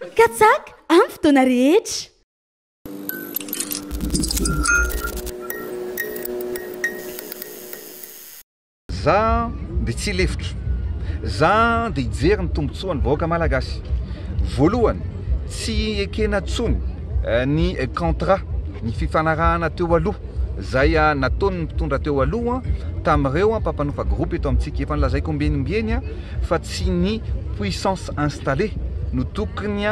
Katsaka amin'ny fotoana rehetra. Za dia tsy hilefitra. Za dia hijery ny tombotsoan'ny vahoaka malagasy. Voalohany, tsy ekena tsony ny contrat, ny fifanarahana teo aloha zay nataon'ny mpitondra teo aloha tamin'ireo mpampanofa groupe eto amintsika. Efa nolazaiko ombieny ombieny fa tsy ny puissance installée no tokony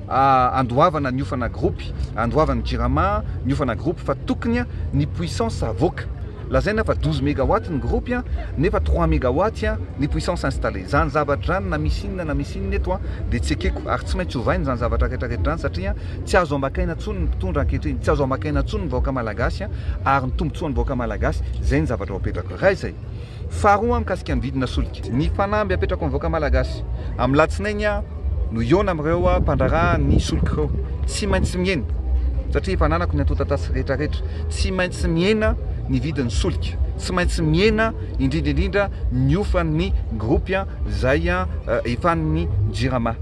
andoavana ny hofana groupe, andoavan'ny Jirama ny hofana groupe fa tokony ny puissance avoaka. Lazaina fa 12 megawatt ny groupe nefa 3 megawatt ny puissance installée. Izany zavatra izany na misy inona na misy inona eto dia tsy ekeko ary tsy maintsy ovaina izany zavatra rehetra rehetra izany satria tsy azo ambakaina intsony ny mpitondra ankehitriny, tsy azo ambakaina intsony ny vahoaka malagasy ary ny tombotsoan'ny vahoaka malagasy. Izay ny zavatra ho apetrako. Iray izay. Faharoa mikasika ny vidina solika. Ny fanamby apetrako amin'ny vahoaka malagasy. Amin'ny latsinainy aho no hihaona amin'ireo mpandraharaha ny solika ireo. Tsy maintsy mihena satria efa ananako ny antontan-tasy rehetra rehetra. Tsy maintsy mihena ny vidin'ny solika. Tsy maintsy mihena indrindra indrindra ny hofan'ny groupe izay efan'ny Jirama.